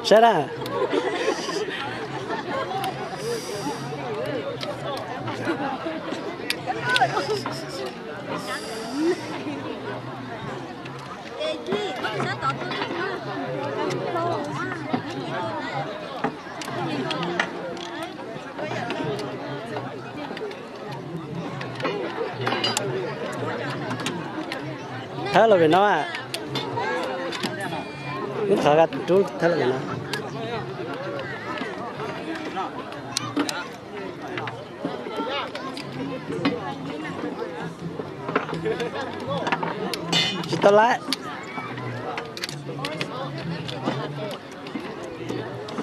Saib na. Thawb los pem no. Wb qhov rub thawb los pem no. Tsis tau lawm.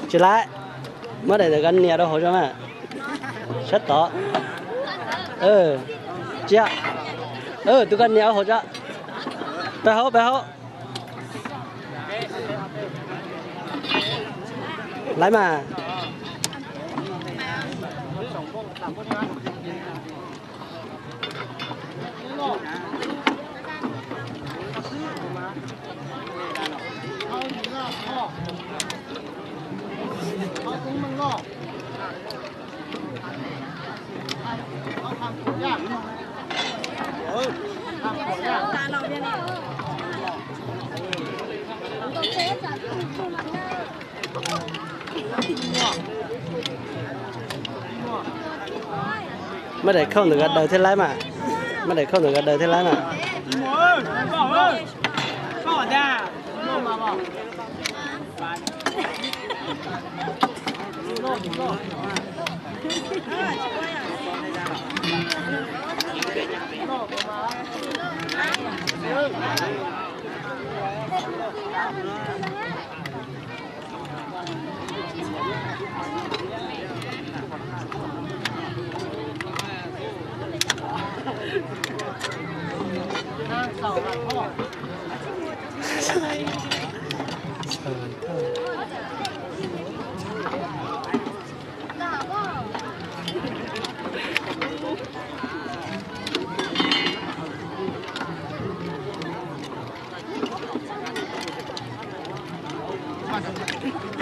Tsis lawm. Muab daim ntawd koj nias rau hauv tso na. Sab tod. Tsis yog. Tus koj nias hauv tso. Pab hauv, pab hauv. Lawv mas. Muab daim khauj ntawm ko daws thiaj laib mas. Muab daim khauj ntawm ko daws thiaj laib mas.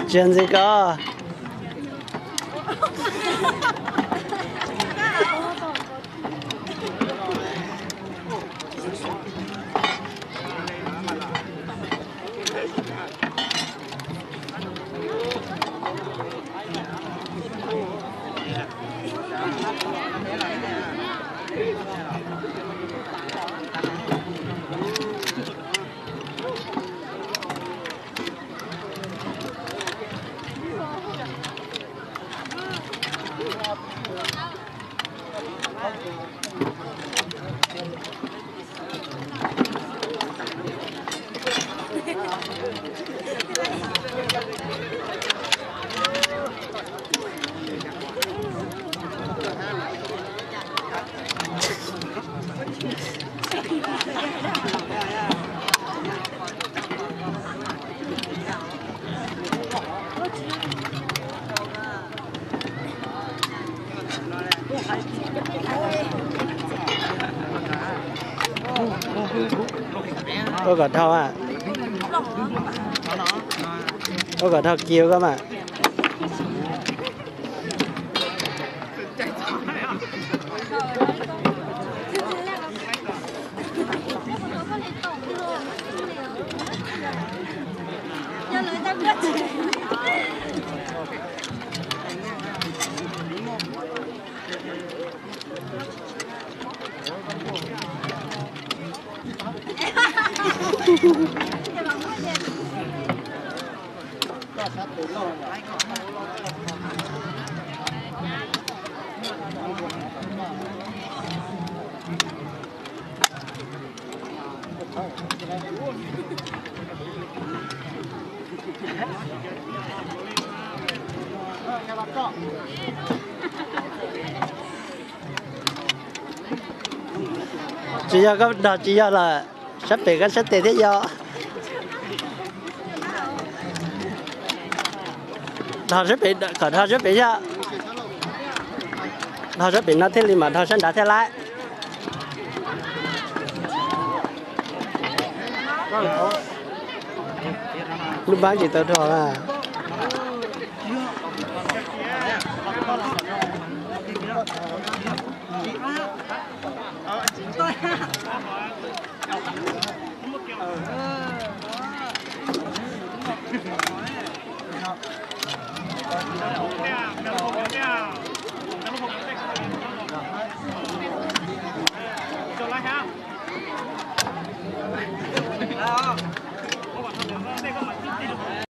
Tsis ntxiv ko. Ua kom dhau a. Ua kom dhau kiag koj mas. Tsis yog koj nrog tsis yog lawm, sab pem koj sab tes thiab yog. Dhau sab pem, kom dhau sab pem yog. Dhau sab pem no thiaj li mam dhau sab nrad thiab lawm. Lub npab tsis tau dhau na.